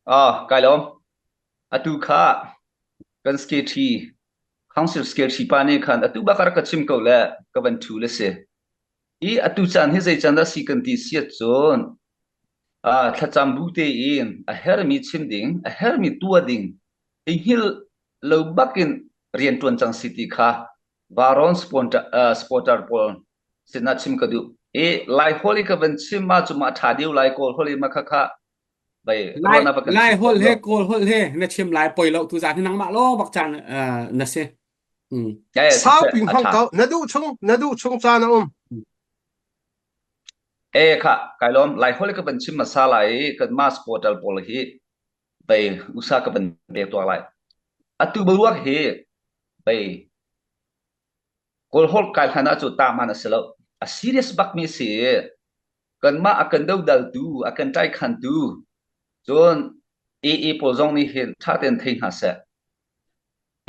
Ah, kai lawm. Atu kha kan secretary council secretary pa nih khan atu bak a rak ka chim ko le ka van thu le si. I atu caan hi zei caan dah si kan ti siat cun ah thlacam bu tein a hermi chim ding, a hermi tuah ding, i hngilh lo bakin rian ṭuan cang si ti kha Varon supporter, uh, supporter pawl sinah chim ka duh. I Lai holh i ka van chim ma cu ma ṭha deuh lai Kawl holh i ma kha kha bai Lai ruahnak va kan Lai chim holh tawn he lo. Kawl holh he na chim lai poi lo tu zan hi nangmah lawng bak caan uh, na si. Mm. Ya ya siseh Saupi a hmang ṭha. ko. Na duh chung, na duh chung caan a um. E kha kai lawm Lai holh i ka van chim hmasa lai i kan mass portal pawl hi bei usa ka van pek tuah lai. Atu boruak hi bei Kawlholh kai hlan ah cu tah man a si lo. A serious bak mi si. Kanmah a kan dodaltu, a kan ṭaikhantu, cun AA pawl zong nih hin ṭha tein thei hna seh.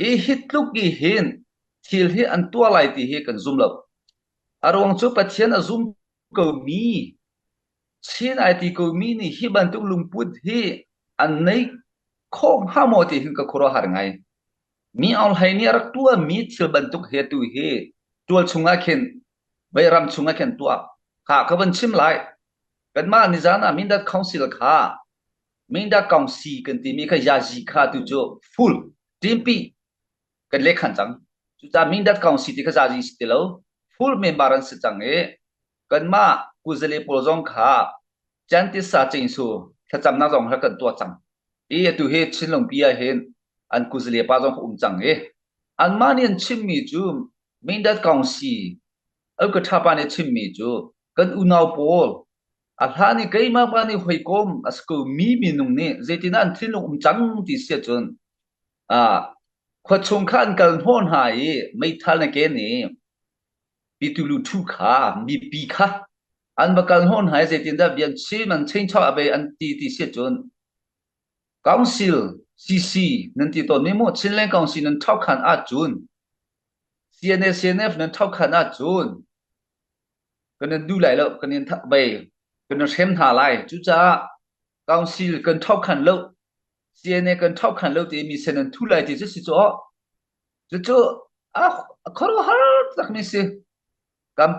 Hi hi tluk i hin thil hi an tuah lai ti hi kan zum lo. A ruang cu Pathian a zum komi, Chin ai ti komi nih hi bantuk lungput hi an nei khawh hnga maw ti hin ka khuaruahhar ngai. Mi Aung Hlaing nih a rak tuahmi thil bantuk he tu hi tual chungah khin veiram chungah khin tuah kha ka van chim lai. Kanmah nizan ah Mindat Council kha Mindat Council kan timi kha yazi kha tu cu full teampi kan lehkhan cang. Cucaah Mindat Council ti kha zazi si ti lo full member an si cang i kanmah kuzale pawl zong kha Chantisa Cingsu thlacamnak zong kha kan tuah cang. I atu hi Chinlungpi ah hin an kuzale pa zong um cang i anmah nih an chimmi cu Mindat Council Alkatha pa nih chimmi cu kan unau pawl a hlan i keimah pa nih hawikom a si ko mi minung nih zeitinah an thinlung um cang ti si ahcun ah khuachung kha an kal hnawh hna i meithal na ken i pitulu thu kha mipi kha an va kal hnawh hna i zeitindah bia an chim an chingchok a bei an ti ti si ahcun Council CC nan ti tawn mi mu Chinland Council nan thokhan ahcun CNA CNF nan thokhan ahcun kan in duh lai lo kan in bei kan in hrem hna lai cucaah Council kan thokhan lo CNA kan thokhan lo ti mi sen an thu lai ti cu si cu cucu a khuaruahhar takmi si kam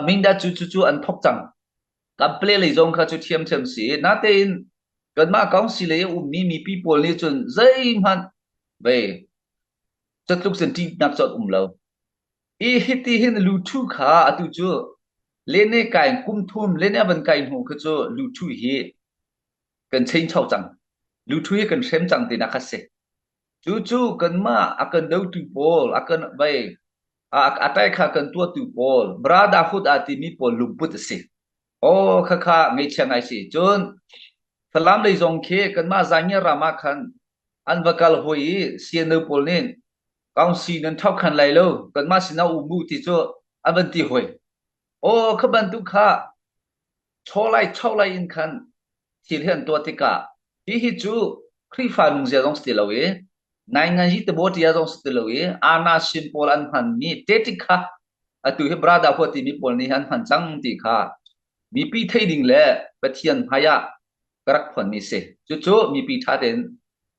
Mindat cu cu an thok cang Kample lei zong kha cu ṭhiamṭhiam si. Natein kanmah council lei a ummi mipi pawl nih cun zeihmanh ve catluk cun ṭihnak cu an um lo. I hiti hin luthu kha atu cu lene kai kum thum lene a van kai hnu kha cu luthu hi kan change cang. Luthu hi kan hrem cang tinak kha si. Cucu kanmah a kan dotu pawl a kan vei a a tai kha kan tuahtu pawl brotherhood aa timi pawl lungput a si. Aw khakha ngaihchia ngai si. Cun Falam lei zong khi kanmah Zaangia ram ah khan an va kal hawi i CNO pawl nih council nan thokhan lai lo kanmah sinah um u ti cu an van ti hoi. Aw kha bantuk kha chawlai chawlai in khan thil hi an tuah tikah hihi cu Khrihfa nungzia zong si ti lo i nainganzi tebawṭia zong si ti lo i ana sin pawl an hmanmi tetik kha atu hi brother hua timi pawl nih an hman cang ti kha mipi thei ding le Pathian hmai ah ka rak phuanmi si. Cucu mipi ṭha tein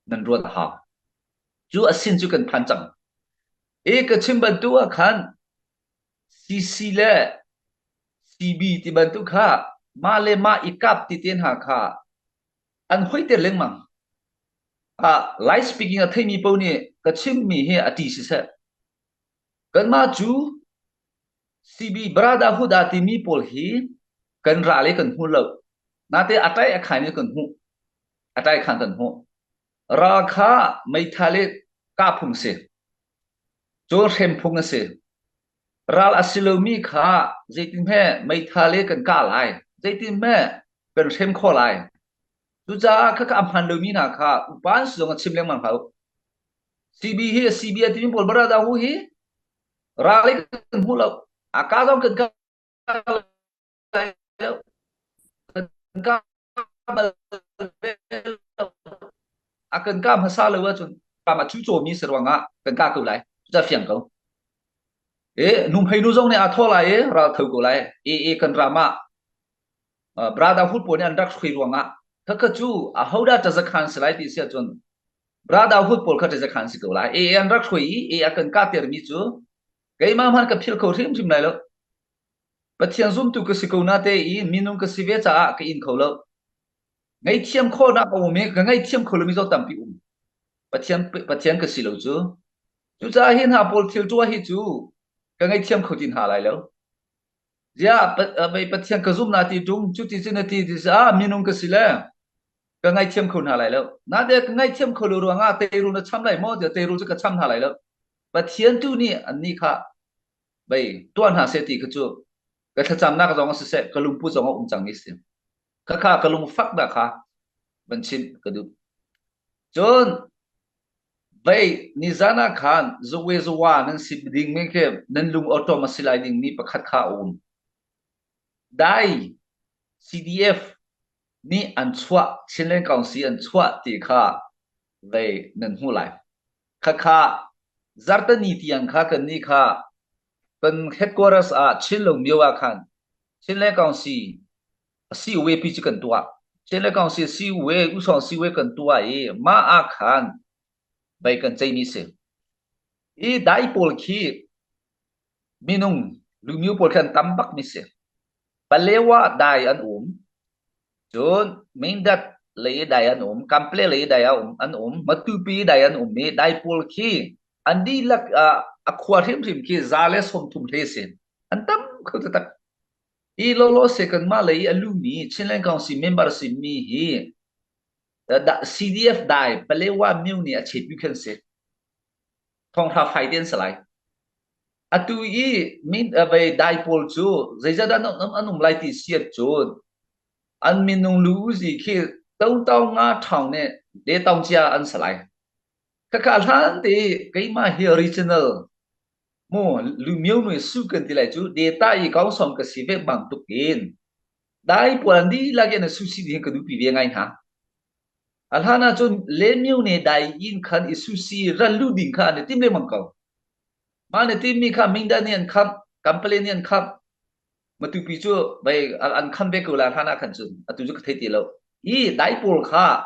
nan ruat a hau. Cu a sin cu kan phan cang. I ka chim bantuk ah khan CC le CB ti bantuk kha mah le mah i kap ti te hna kha an hoiter lengmang. Ah, Lai speaking a theimi paoh nih ka chimmi hi a ṭi siseh. Kanmah cu CB Brotherhood ah timi pawl hi kan ral i kan hmu lo. Nate a ṭai a khain in kan hmuh. A ṭai khan kan hmuh. Ral kha meithal i kah phung si. Cu hrem phung a si. Ral a si lomi kha zeitinhme meithal i kan kah lai, zeitinhme kan hrem khawh lai. Cucaah khakha a hmaan lomi hna kha upa an si zong a chim lengmang hlah u. CB hi CB a timi pawl bara dah hu hi ral i kan hmu lo. A ka zong kan kah lai lo. Kan kah bal ve lo. A kan kah hmasa lo ahcun kam a cu cawmi si ruangah kan kah ko lai. Cucaah fiang ko. E numhei nu zong nih aa thawh lai i ral tho ko lai. E e kan ram ah brotherhood pawl nih an rak hrui ruangah. Khakha cu ahodah ṭazakhan si lai ti si ahcun Brotherhood pawl kha ṭazakhan si ko lai. E an rak hruai i e a kan kahtermi cu keimah hmanh ka philh kho hrimhrim lai lo. Pathian zumtu ka si ko na te i minung ka si ve caah ka in kho lo. Ngaihthiam khawhnak a um i ka ngaihthiam kho lomi zong tampi um. Pathian Pathian ka si lo cu. Cucaah hi hna pawl thil tuah hi cu ka ngaihthiam kho ti hna lai lo. Ziah Pathian ka zum na ti ṭung cuti cu na ti ti ah minung ka si le ka ngaithiam kho hna lai lo. Na de ka ngaithiam kho lo ruangah teirul na cham lai maw tiah teirul cu ka cham hna lai lo. Pathian tu nih annih kha bei tuah hna seh ti kha cu ka thlacamnak zong siseh ka lungput zong a um cang mi si. Khakha ka lungfak dah kha van chim ka duh. Cun vei nizan ah khan zawe zawa nan si ding mi khi nan lung awṭawm a si lai ding mi pakhat kha a um. Dai CDF nih an chuah Chinland Council an chuah ti kha vei nan hmuh lai. Khakha zartani tiang kha kan nih kha kan headquarters ah Chinlo myo ah khan Chinland Council COA pi cu kan tuah. Chinland Council COA Usawng COA kan tuah i mah ah khan bei kan ceimi si. I dai pawl khi minung lumyu pawl khan tam bak mi si. Palewa dai an um. Cun Mindat lei dai an um, Kample lei dai a um, an um, Matupi dai an um i dai pawl khi an dihlak a khua hrimhrim khi 130 hle si. An tam kho taktak. Hi lawlaw se kanmah lei i a lumi Chinland Council member simi hi CDF dai Palewa myo nih a chetmi khi an si. Thonghra fai te an si lai. Atu i min vei dai pawl cu zeizat dah an um lai ti siat cun an minung lu uzi khi to nga ṭhawng nih le taung cia an si lai. Khakha hlan te keimah hi regional Mu lumio nui su kan ti lai cu data i kaung ka si ve bantuk in dai puan dihlak in su si ding ka duhpi ve ngai hna. A hlan ah cun lemio ne dai in khan i su si ran lu ding kha an i tim lengmang ko. Mah ne tim mi kha Mingda nih an kham, Kampale nih an kham. Matupi cu bai an kham ve ko la hlan ah khan cun atu cu ka thei ti lo. Hi dai pawl kha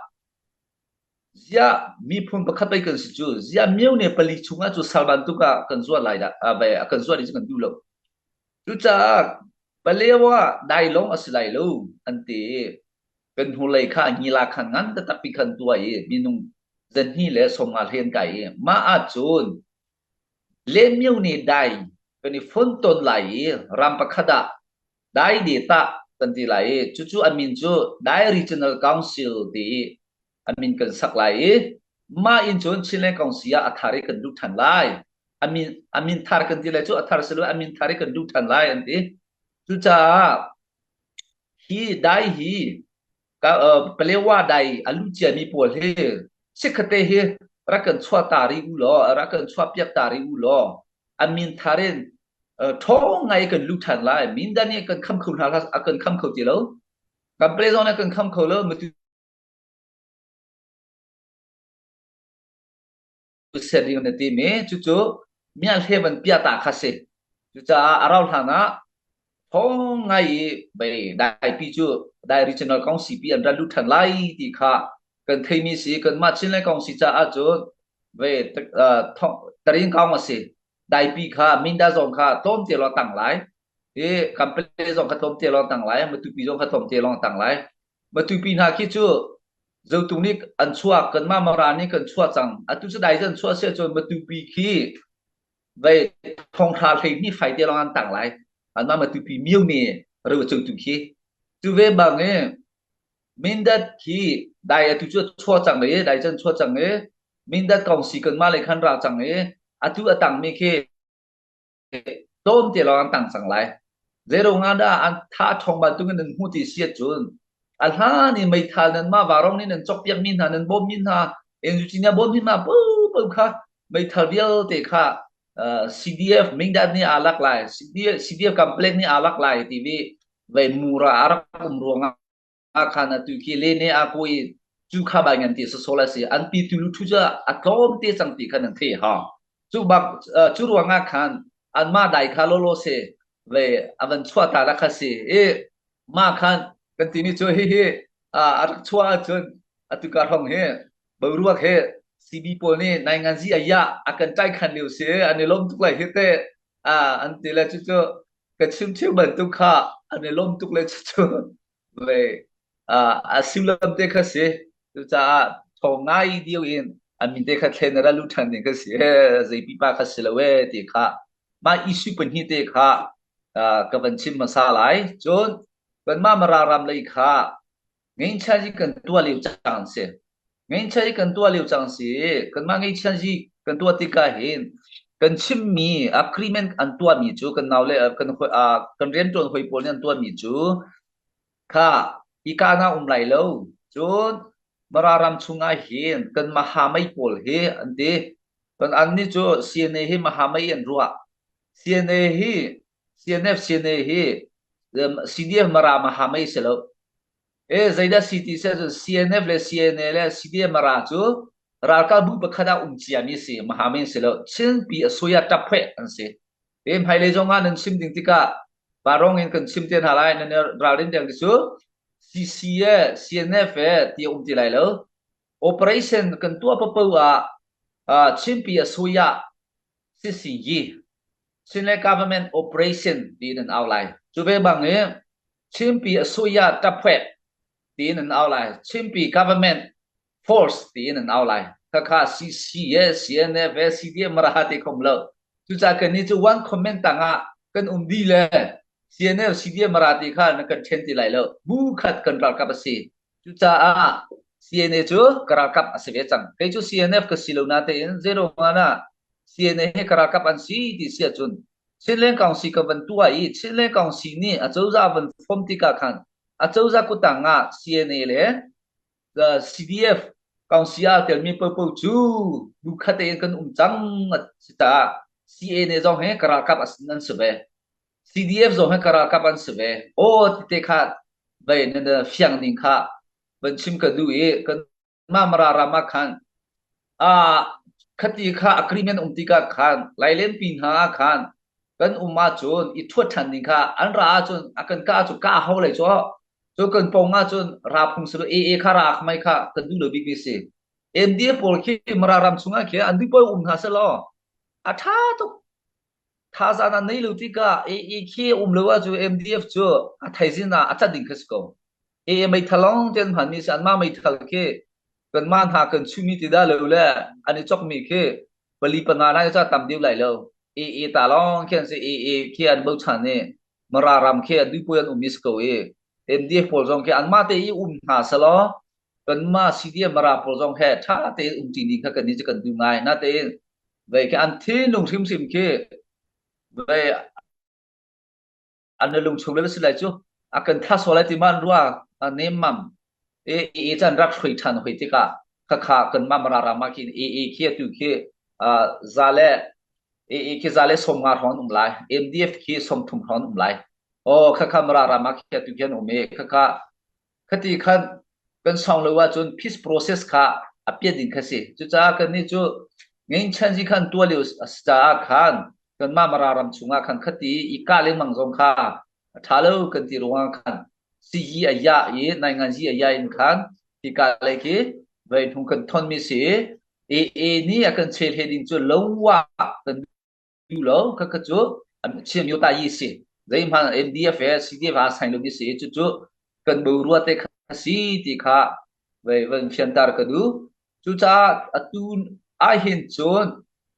Ziah miphun pakhat pei kan si cu ziah myone pali chungah cu sal bantuk ah kan zuat lai dah a kan zuat i cu kan duh lo. Cucaah Palewa dai lawng a si lai lo an ti i kan hnulei kha ngila khan ngan taktak pi khan tuah i minung zanhnih le 50 hlei an kai i mah ahcun le myone dai kan i fonton lai i ram pakhat ah Dai Data kan ti lai i cucu a min cu Dai Regional Council ti i a min kan sak lai i mah in cun Chinland Council ah a thar i kan duh ṭhan lai. A min, a min thar kan ti lai cu a thar si lo a min thar i kan duh ṭhan lai an ti. Cucaah hi dai hi ka Palewa dai a lu ciami pawl hi chikkhatte hi rak kan chuah ta rih u law rak kan chuah piak ta rih u law a min thar in ṭhawng ngai kan lut ṭhan lai. Mindan nih kan kham kho hna a kan kham kho ti lo. Kan pre zong nih kan kham kho lo. Matu set ding na ti mi cucu mial he van pia ta kha si. Cucaah a rau hlan ah ṭhawng ngai i bei daipi cu dai regional council pi an ra lut ṭhan lai ti kha kan theimi si kanmah Chinland Council caah cun ve tarin kaung a si. Daipi kha Minda zong kha tlawmte lawng tang lai i Kampale zong kha tlawmte lawng tang lai Matupi zong kha tlawmte lawng tang lai Matupi hna khi cu Zotung nih an chuak kanmah Mara nih kan chuah cang atu cu dai an chuah si ahcun Matupi khi vei thonghra 12 fai te lawng an tang lai anmah Matupi mio ne ro tu khi cu ve bang i Mindat khi dai atu cu chuah cang i dai cun chuah cang i Mindat kong si kanmah lei khan ra cang i atu a tangmi khi tlawmte lawng an tang cang lai. Zeiruang ah dah an tha ṭhawng bantukin nan hmu ti si ahcun a hlan i meithal nan mah varong nih nan cawkpiakmi hna nan bawmmi hna NUG nih a bawmmi hna paohpaoh kha meithal vialte kha CDF Mindat nih aa lak lai CDF, CDF Kamplek nih aa lak lai ti vi vei mura a rak um ruangah khan atu khi le ne a ko i cu kha bai ngan ti sasol a si an pi tu lu thu cu a tlawm te cang ti khan an thei ha cu bak cu ruangah khan an ma dai kha lolo se ve avan chua ta la kha si i ma khan kan ti mi cu hi hi. A rak chuah ahcun atu ka hrawng hi boruak hi CB pawl nih nainganzi a yah a kan ṭai khan lio si an i lawm tuk lai hi te an ti le cucu ka chim ṭheu bantuk kha an i lawm tuk le cucu ve a sullam te kha si. Cucaah ṭhawng ngai dio in a min te kha thlen ra lu ṭhan ding kha si zei pipa kha si lo e ti kha mah issue pahnih te kha ka van chim hmasa lai. Cun kanmah Mara ram lei kha ngeihchiah kan tuah lio cang si. Ngeihchiah kan tuah lio cang si. Kanmah ngeihchiah kan tuah tikah hin kan chimmi agreement an tuahmi cu kan nau le kan kan rianṭuan hawi pawl nih an tuahmi cu kha hika na um lai lo. Cun Mara ram chungah hin kan mahamei pawl hi an ti. Kan an nih cu CNA hi mahamei an ruah. CNA hi CNF CNA hi CDF Mara mahamei si lo. E zeidah si ti seh cun CNF le CNA le CDF Mara cu ralkapbu pakhat ah um ciami si mahamei si lo. Chinpi a soya tappheh an si. E hmailei zong ah nan chim ding tikah parong in kan chim te hna lai nan ralrin deng ti cu CC e CNF e ti um ti lai lo. Operation kan tuah papo ah Chinpi a soya CCG Chinland Government Operation tiin an au lai. Cu ve bang i Chinpi Asuya Taphuet tiin an au lai. Chinpi Government Force tiin an au lai. Khakha CC e CNF e CDM mara te khom lo. Cucaah kan nih cu one comment tangah kan um di le CNF CDM mara ti kha na kan then ti lai lo. Bu khat kan ralkap a si. Cucaah CNA cu ka ralkap a si ve cang. Kei cu CNF ka si lo natein zero ah CNA hi ka ralkap an si ti si ahcun Chinland Council ka van tuah i Chinland Council nih a cozah van form tikah khan a cozah kutang ah CNA le CDF Council ah telmi popo cu bu khat tein kan um cang a si caah CNA zong hi ka ralkap an si ve. CDF zong hi ka ralkap an si ve. Aw ti te kha vei nan fiang ning kha van chim ka duh i kan mah Mara ram ah khan ah khati kha agreement um tikah khan Lailenpi hna ah khan kan um ahcun i thuat ṭhan ding kha an ra ahcun a kan kah ahcun kah hau lai cu cu kan pong ahcun ra phung si lo AA kha ra mai kha kan duh lo bik mi si MDF pawl khi Mara ram chungah khi an duh paoh um hna selaw a ṭha tuk. Thazaang an nei lo tikah AA khi um lo ahcun MDF cu a thaizing ah a cat ding khi si ko. AA meithal lawng te an hmanmi si anmah meithal khi kanmah hna kan chuhmi ti dah lo le an i chokmi khi pali panga na ca tam deuh lai lo. AA ta lawng khi an si AA khi an bochan i Mara ram khi an duhpui an um i si ko i MDF pawl zong khi anmah te i um hna selaw kanmah CDF Mara pawl zong he ṭha tein umṭi ding kha kan nih cu kan duh ngai. Natein Vei khi an thinlung hrimhrim khi vei an lung chung le si lai cu a kan thla sual lai ti man rua a nem mam e e chan rak hrui than hoi tikah khakha kan mam ra ra ma khi e e khi tu khi za le e e khi za le som nga hron um lai MDF khi som thum hron um lai o khakha mara ra ma khi tu khian um e khakha Khati khan kan song lo ahcun peace process kha a piat ding kha si. Cucaah kannih cu ngeihchan khan tuah lio a si caah khan kanmah Mara ram chungah khan khati i kah lengmang zong kha a ṭha lo kan ti ruangah khan siyi a yah i nainganzi a yah in khan hika lei khi vei hnung kan thonmi si i AA nih a kan chel he ding cu lo ah kan duh lo khakha cu Chin Myo Ta Yi si zeihmanh MDF he CDF ha sain lo mi si cucu kan borua te kha si ti kha vei van fiantar ka duh cucaah atu ahhin cun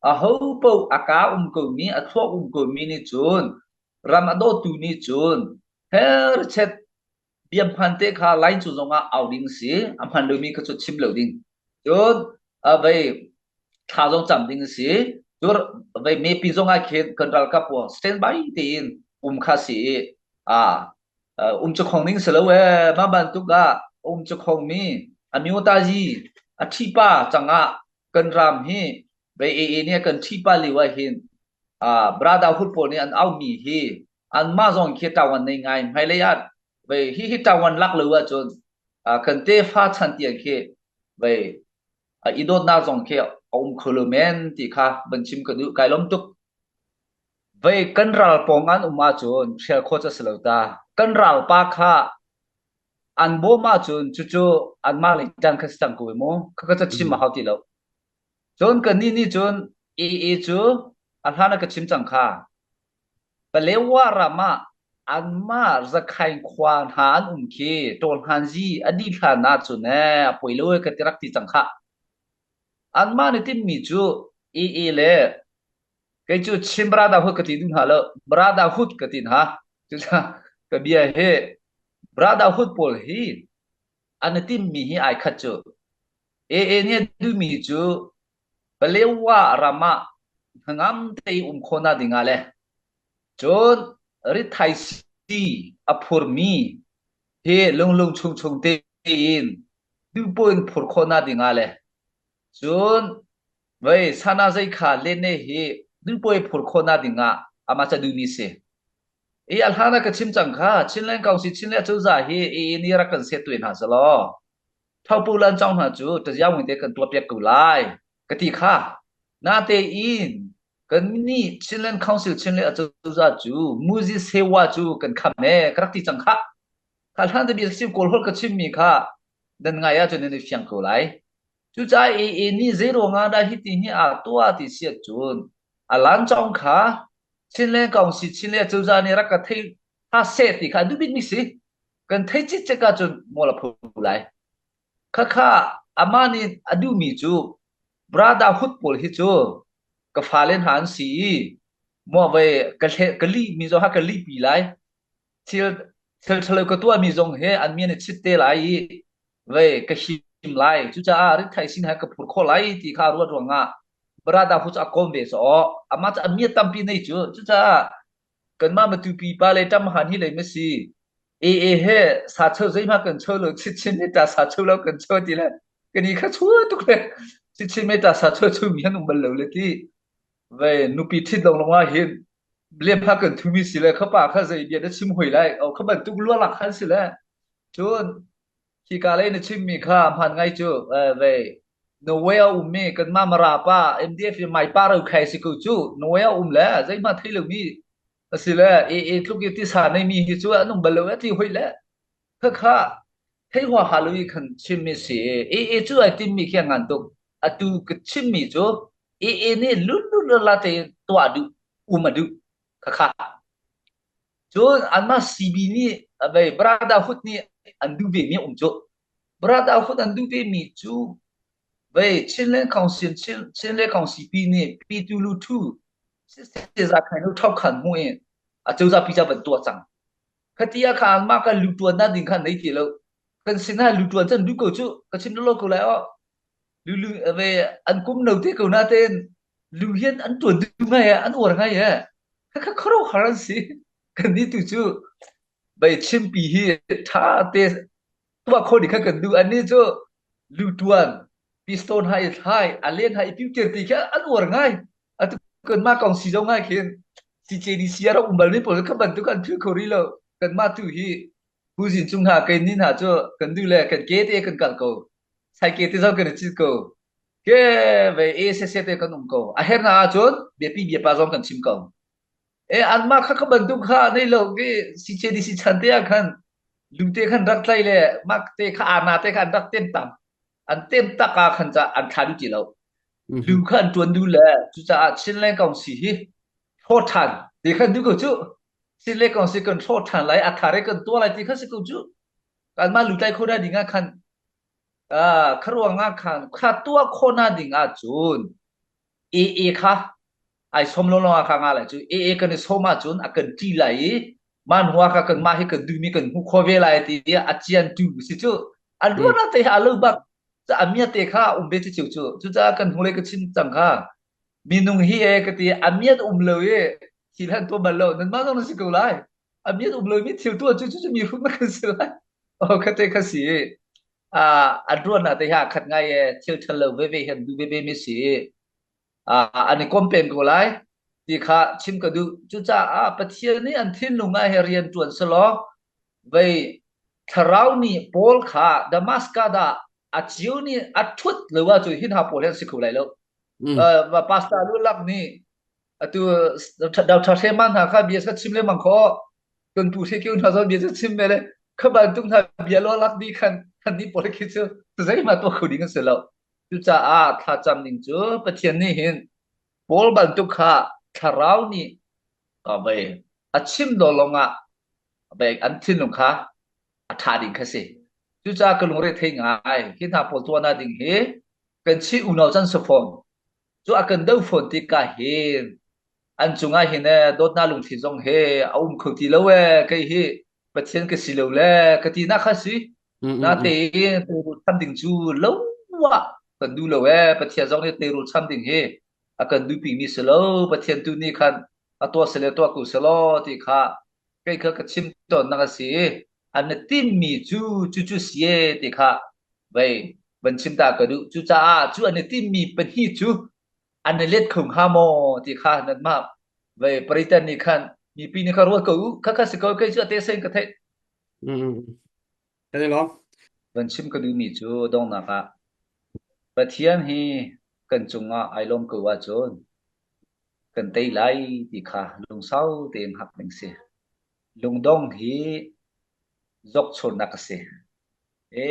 a ho paoh a ka um ko mi a thluak um ko mi nih cun ram a dawtu nih cun herchet biam hman te kha line cu zongah au ding si a hman lomi kha cu chim lo ding cun vei thla zong cam ding si cu vei mepi zong ah khin kan ralkap pawl stand by tein um kha si i a um cu khong ding si lo e mah bantuk ah um cu khong mi a myotazi a ṭhipa cangah kan ram hi vei AA nih kan ṭhipa lio ah hin brotherhood pawl nih an aumi hi anmah zong khi ṭawan nei ngai hmailei ah vei hi hi ṭawan lak lo ahcun kan tefa chan tiang khi vei i dawtnak zong khi a um kho lo men ti kha van chim ka duh kai lawm tuk vei kan ral pawng an um ahcun hrial khawh cu a si lo ta kan ral pa kha. An bawm ahcun cucu anmah lei ṭan kha si cang ko mu. Khakha ca chim a hau ti lo. Cun kannih nih cun AA cu a hlan ah ka chim cang kha. Palewa ram ah anmah Zakhain khua hna an um khi Ṭawlhnganzi a dih hlan ahcun ee a poi lo ee ka ti rak ti cang khah. Anmah nih timmi cu AA le kei cu Chin Brotherhood ka ti duh hna lo. Brotherhood ka ti hna. Cucaah ka bia hi Brotherhood pawl hi an i timmi hi ai khat cu. AA nih a duhmi cu Palewa ram ah hnangam te i um khawhnak ding ah le cun rithaisii a phurmi hi lunglung chungchung tein duhpoh in phur khawhnak ding ah le cun vei sana zei kha lene hi duhpoh i phur khawhnak ding ah amah ca duhmi si. I a hlan ah ka chim cang kha Chinland Council Chinland Cozah hi AA nih rak kan set tuai hna selaw Thopu lan cong hna cu taziaung te kan tuahpiak ko lai ka ti kha. Natein kan nih Chinland Council Chinland acozah cu Muzi Sewa cu kan kham e ka rak ti cang kha. Kha hlan te bia sim kawl holh ka chimmi kha dan ngai ahcun nan i fiang ko lai. Cucaah AA nih zei ruangah dah hiti hi aa tuah ti si ahcun a lan cong kha Chinland Council Chinland acozah nih rak ka thei ha seh ti kha a duh bikmi si. Kan theih cikcek ahcun mual a pho lai. Khakha amah nih a duhmi cu brotherhood pawl hi cu ka fale hna an si i maw vei ka hle ka lih mi zong ha ka lihpi lai. Thil thil ṭhalo ka tuahmi zong hi an mi an i chit te lai i vei ka him lai. Cucaah ritthai sin he ka phur khawh lai ti kha ruat ruangah brotherhood cu a kawm ve caw. Amah cu a mi tampi nei cu. Cucaah kanmah Matupi pa le ṭamhan hi lei ma si AA he sa cho zeihmah kan cho lo chitchin me ta sa cho lo kan cho ti le kan i kha chua tuk le chitchin me ta sa cho chu mi han um bal lo le ti ve nupi thit long long ah hin lem ha kan thumi si le khapa kha zei bia na chim hoi lai o kha bantuk lua lak khan si le cun Khika lei na chimmi kha hmaan ngai cu. Vei Norway a ummi kanmah Mara pa MDF i Mai pa ro khai si ko cu. Norway a um le zeihmah thei lomi a si le AA tluk i tisa neimi hi cu an um bal lo e ti hoi le khakha thei huaha lo i khan chimmi si. AA cu ai timmi khi a ngan tuk. Atu ka chimmi cu AA nih lun la te tuah duh um a duh khakha. Cun anmah CB nih vei Brotherhood nih an duh vemi a um cu. Brotherhood an duh vemi cu vei Chinland Council Chinland Council pi nih Pi Tu Lu Thu Siseza khain lu thau khan hmu i a cozah pi ca van tuah cang. Khati ah kha anmah kan lu tuan na ding kha nei ti lo. Kan sinah lu tuan can duh ko cu ka chim lo ko lai o. Lu lu ve an kum no te ko na ten lu hian an tuan duh ngai an uar ngai e. Khakha khuaruahhar an si. Kannih tu cu bei chimpi hi ṭha te tuah khawh ding kha kan duh. Annih cu lu ṭuan, pistol hna i thlai, a len hna i piutir ti khi an uar ngai. Atu kanmah kong si zong ah khin CJDC a rak um balmi pawl kha bantuk an phil kho rih lo. Kanmah tu hi Puzin cung hna keini hna cu kan duh le kan ke te kan kal ko. Sai ke te zong kan i cit ko. Ke vei e se se te kan um ko. A herh na ahcun biapi biapa zong kan chim ko. E anmah kha kha bantuk kha nei lo ki CJDC chan te ah khan lute khan rak tlai le mak te kha ana te kha an rak tem tam an tem tak ah khan ca an thla duh ti lo lu kha an tuan du le cucaah Chinland Council hi hrawh than ti khan du ko cu Chinland Council kan hrawh than lai a thare kan tuah lai ti kha si ko cu kanmah lu tlai kho da ding ah khan kha ruang ah khan kha tuah khawh na ding ah cun AA kha ai som lo lawng ah kha nga lai cu AA kan i som ahcun a kan ṭi lai i man hua kha kan mah hi kan duhmi kan hmuh khawh ve lai ti a cian tu si cu a luan te a lo bak a mia te kha um ve cu cu cucaah kan hnulei ka chim cang kha minung hi e ka ti a miat um lo i thil han tuah bal lo nan mah zong na si ko lai a miat um lo mi thil tuah cu cu mi hrum na kan si lai oh kha te kha si a an ruahnak te hi aa khat ngai e thil ṭhalo lo veve hi an duh veve mi si an i kom peng ko lai ti kha chim ka duh cucaah Pathian nih an thinlung ah he rian ṭuan selaw vei thlarau nih Paul kha Damascus ah a cio nih a ṭhut lo ahcun hin ha pawl hi an si kho lai lo pastor lu lak nih atu Dr. Hreman hna kha bia ka chim lengmang kho kan pu hre kiu hna zong bia cu chim ve le. Kha bantuk hna bia lo lak dih khan annih pawl khi cu zeihmah tuah kho ding an si lo. Cucaah thlacam ning cu Pathian nih hin Paul bantuk kha thlarau nih vei a chim do lawngah vei an thinlung kha a ṭha ding kha si. Cucaah ka lungre thei ngai. Hi hna pawl tuahnak ding hi kan Chin unau can si fawn. Cu a kan do fawn tikah hin an cungah hin eh, dawtnak lungthli zong he a um kho ti lo eh kei hi Pathian ka si lo le ka ti nak kha si. Natein teirul cham ding cu lo ah kan duh lo eh Pathian zong nih teirul cham ding hi a kan duhpi mi si lo Pathian tu nih khan a tuah sele tuah ko selaw ti kha kei kha ka chim tawn nak a si an na tinmi cu cucu si e ti kha vei van chim ta ka duh cucaah cu an i tinmi pahnih cu an i let kho hnga maw ti kha nanmah vei paritan nih khan mipi nih kha ruat ko u kha kha si ko kei cu a te sen ka theih Kan i lawm. Van chim ka duhmi cu donghnak ah Pathian hi kan cungah ai lawm ko ahcun kan tei lai ti kha lungsau tein hngak ding si. Lungdong hi zokchurnak a si. I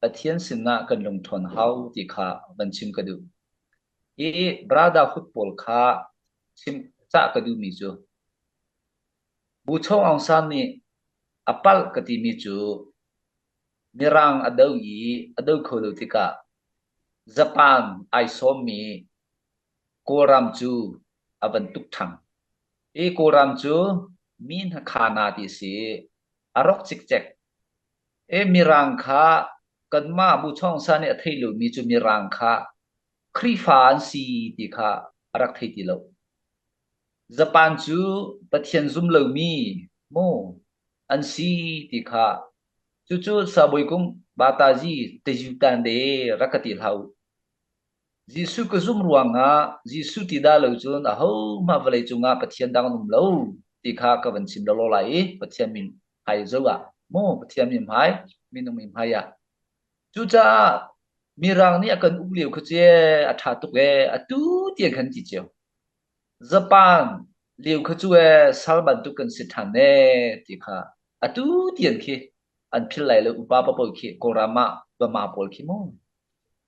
Pathian sinah kan lungṭhawn hau ti kha van chim ka duh. I brotherhood pawl kha chim cah ka duhmi cu Bu Chong Aung San nih a palh ka timi cu Mirang a do i a do kho lo tikah Japan ai sawmmi Kawlram cu a van tuk ṭhang. Hi Kawlram cu mi hnakhana ti a si i a rawk cikcek. I Mirang kha kanmah Bu Chong San nih a theih lomi cu Mirang kha Khrihfa an si ti kha a rak thei ti lo. Japan cu Pathian zum lomi mu an si ti kha cucu Sabawikung Batazi Tejutan de rak ka ti hlah u. Jesuh ka zumh ruangah Jesuh ti dah lo cun ahohmah vawlei cungah Pathian dang an um lo ti kha ka van chim lawlaw lai i Pathian min hmai zo ah mu Pathian min hmai minung min hmai ah cucaah Mirang nih a kan uk lio kha ce a ṭha tuk ee atu tiang khan ti cio Japan lio kha cu ee sal bantuk kan si ṭhan ee ti kha atu tiang khi an philh lai lo upa papaw khi Kawlram ah Bama pawl khi mu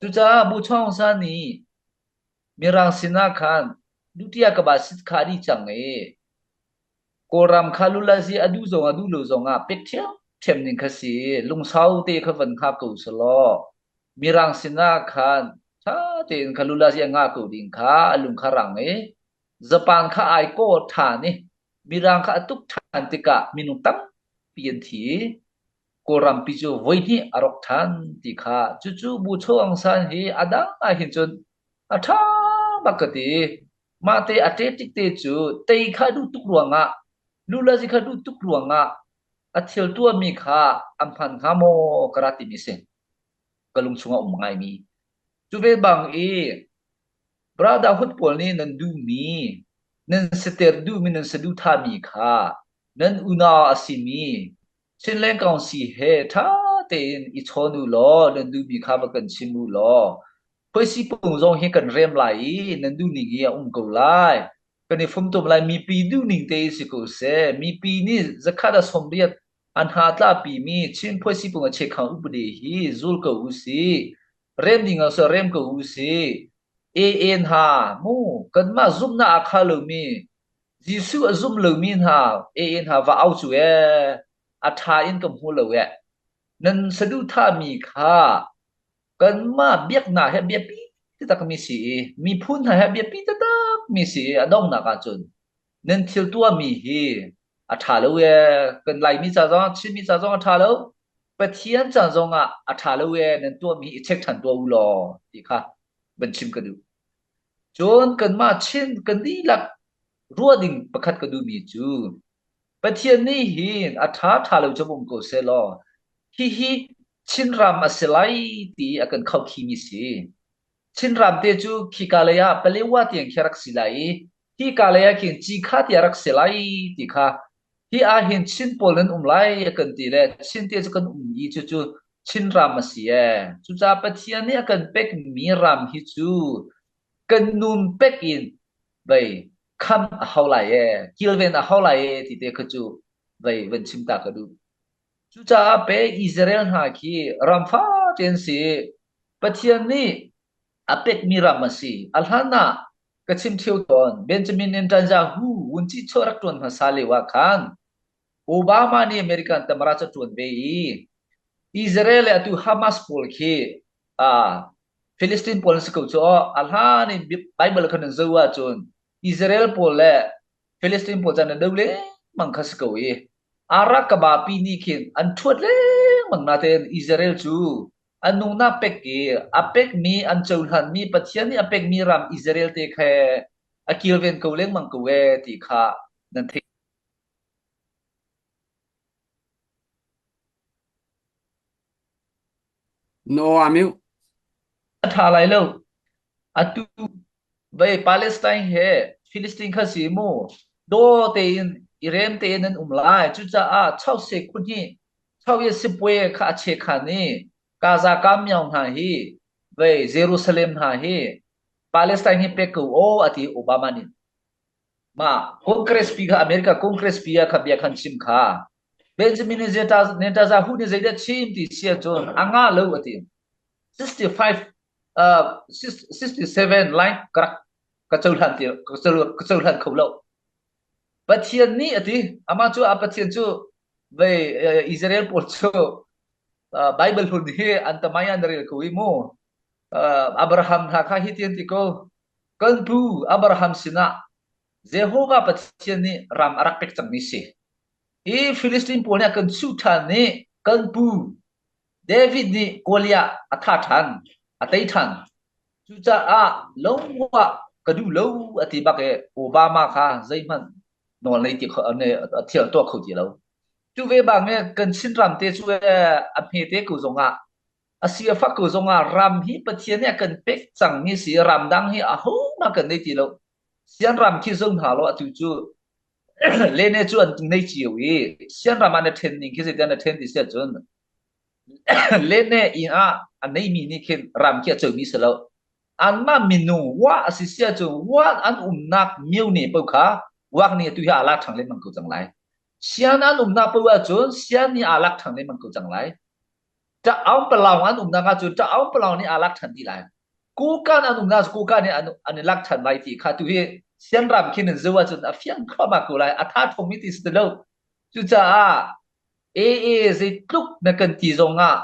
Cucaah Bu Chong San nih Mirang sinah khan Dutia ka ba sit kha a dih cang i Kawlram kha lulazi a duh zong a duh lo zong ah pek ṭhiamṭhiam ning kha si lungsau te kha van hngak ko selaw Mirang sinah khan ṭha tein kha lulazi a ngah ko ding kha a lung kha rang i Japan kha ai kaw ṭhan i Mirang kha a tuk ṭhan tikah minung tampi an thi i Kawlrampi cu voihnih a rawk ṭhan ti kha cucu Bu Cho Aung San hi a dang ah hin cun a ṭha bak ka ti. Mahte a ṭeṭik te cu tei kha duh tuk ruangah lulazi kha duh tuk ruangah a thil tuahmi kha an hman hnga maw ka ra timi si. Ka lung chungah um ngaimi. Cu ve bang i brotherhood pawl nih nan duhmi nan sater duhmi nan saduhthahmi kha nan unau a simi Chinland Council he ṭha tein i chawn u law nan duhmi kha va kan chim u law khuaisi pung zong hi kan rem lai i nan duhning hi a um ko lai. Kan i fumtom lai mipi duhning te si ko seh. Mipi nih zakhat a 80 an hna tlapimi Chin phuaisi pung a chekhang upadi hi zul ko u sih. Rem ding ah rem ko u sih. AA hna mu kanmah zumhnak a kha lomi Jesuh a zum lomi hna AA hna va au cu ee a ṭha in ka hmu lo ee. Nan saduhthahmi kha kanmah biaknak he biapi takmi si i miphun hna he biapi takmi si i a donghnak ahcun nan thil tuahmi hi a ṭha lo ee. Kan Laimi ca zong Chinmi ca zong a ṭha lo. Pathian ca zong ah a ṭha lo ee nan tuahmi hi i check ṭhan tuah u law ti kha van chim ka duh. Cun kanmah Chin kan dihlak ruah ding pakhat ka duhmi cu Pathian nih hin a ṭha ṭha lo cu um ko sehlaw hihi Chinram a si lai ti a kan khaukhimi si. Chinram te cu khika lei ah Palewa tiang khi a rak si lai i hika lei ah khin Cikha ti a rak si lai ti kha hi ah hin Chin pawl nan um lai a kan ti le Chin te cu kan um i cucu Chinram a si ee. Cucaah Pathian nih a kan pekmi ram hi cu kan nun pek in vei kham a hau lai ee, kilven a hau lai ee ti te kha cu vei van chim ta ka duh. Cucaah pe Israel hna khi ram fate an si. Pathian nih a pekmi ram a si. A hlan ah ka chim ṭheo tawn, Benjamin Netanyahu vunci chuah rak ṭuan hmasa lio ah khan Obama nih American tamara cu a ṭuan ve i Israel le atu Hamas pawl khi ah Philistine pawl an si ko cu a hlan in Bible khan an zoh ahcun Israel pawl le Philistine pawl caan an do lengmang kha si ko i Arab kabapi nih khin an ṭhuat lengmang natein Israel cu an nungnak pek i a pekmi an cohlanmi Pathian nih a pekmi ram Israel te khe a kilven ko lengmang ko ee ti kha nan theih. No amiu. A ṭha lai lo. Atu vei Palestine he Philistine kha si mu daw tein i rem tein an um lai. Cucaah chause khun hi chauye sipuai kha a che khan i Gaza kam miao hna hi vei Jerusalem hna hi Palestine hi pek ko aw ati Obama nih. Ma Congress pi kha America Congress pi ah kha bia khan chim kha Benjamin Netanyahu nih zeidah chim ti si ahcun a ngah lo a ti. 65 uh, 67 line ka rak ka cohlan ti ka cohlan kho lo. Pathian nih a ti amah cu a Pathian cu vei Israel pawl cu Bible hun hi an tamai an rel ko i mu Abraham hna kha hi tian ti ko Kan pu Abraham sinah Jehovah Pathian nih ram a rak pek cangmi si. Hi Filistin pawl nih a kan chuh ṭhan i kan pu David nih Goliath a thah ṭhan, a tei ṭhan. Cucaah longwah ka duh lo a ti bak i Obama kha zeihmanh nawl nei ti kho thil tuah kho ti lo. Cu ve bang i kan Chinram te cu a hmete ko zongah A si a fak ko zongah ram hi Pathian nih a kan pek cangmi si ram dang hi ahohmanh kan nei ti lo. Sian ram khi zo hna law atu cu lene cu an nei cio i sian ram ah na ṭhen ning khi zeitin na ṭhen ti si ahcun lene inn ah a neimi nih khin ram khi a comi si lo. Anmah minung wa a si si ahcun wa an umnak myo ne paoh kha wak nih atu hi aa lak ṭhang lengmang ko cang lai. Sian an umnak paoh ahcun sian nih aa lak ṭhang lengmang ko cang lai. Ṭah-aung palaung an umnak ahcun ṭah-aung palaung nih aa lak ṭhan dih lai. Kukan an umnak cu kukan nih an, an i lak ṭhan lai ti kha tu hi Sianram khin in zoh ahcun a fiang thluahmah ko lai. A tha ṭhawngmi ti si ti lo. Cucaah AA zeitluk na kan ti zongah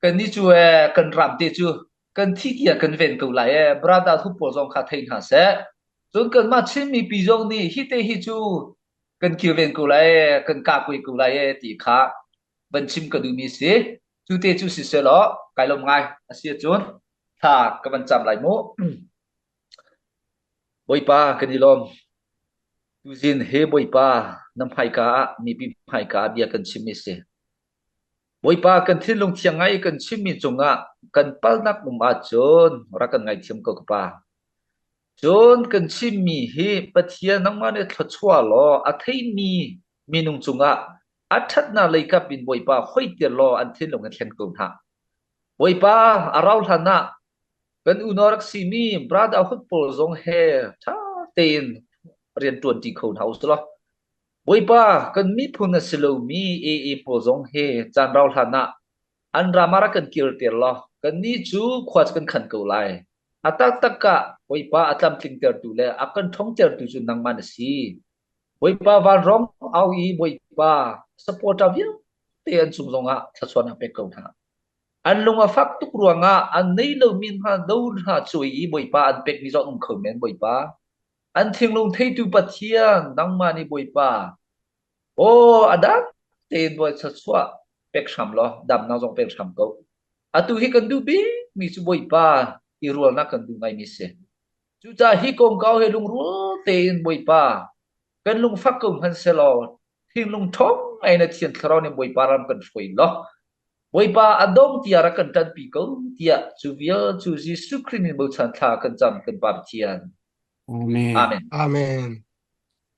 kannih cu ee kan ram te cu kan thi tiang kan ven ko lai ee. Brother Hup pawl zong kha thei hna seh. Cun kanmah Chin mipi zong nih hi te hi cu kan kilven ko lai ee, kan kahkuai ko lai ee ti kha van chim ka duhmi si. Cu te cu siseh law kai lawm ngai. A si ahcun thla ka van cam lai mu. Bawipa kan i lawm. Tuzin he Bawipa na hmaika ah mipi hmaika ah bia kan chimmi si. Bawipa kan thinlung thiang ngai kan chimmi cungah kan palnak um ahcun rak kan ngaithiam ko ka pa. Cun kan chimmi hi Pathian nangmah nih thluachuah law a theimi minung cungah a ṭhatnak lei kap in Bawipa hoihter law an thinlung in thlen ko hna. Bawipa a rau hlan ah kan unau rak simi brotherhood pawl zong he ṭha tein rian ṭuanṭi kho hna usih law Bawipa kan miphun a si lomi AA pawl zong he caan rau hlan ah an ram ah rak kan kirter law kannih cu khua cu kan khan ko lai. A taktak ah Bawipa a tlamtlingtertu le a kan ṭhawngtertu cu nangmah na si. Bawipa vanrawng au i Bawipa supporter vialte an cung zongah thluachuahnak pek ko hna. An lung a fak tuk ruangah an nei lomi hna do hna cuai i Bawipa an pekmi zong um kho men Bawipa. An thinglung theitu Pathian nangmah nih Bawipa aw a dang tein bawi thluachuah pek hram law damnak zong pek hram ko. Atu hi kan duh bikmi cu Bawipa i rualnak kan duh ngaimi si. Cucaah hi kongkau he lungrual tein Bawipa kan lungfak ko hmanh sehlaw thinlung ṭhawng ngai na Thiang Thlarau nih Bawipa ram kan hruai law Bawipa a dong tiah rak kan ṭanpi ko tiah cu vial cu Jesuh Khrih min bochan thla kan cam kan Pa Pathian. Amen. Amen. Amen.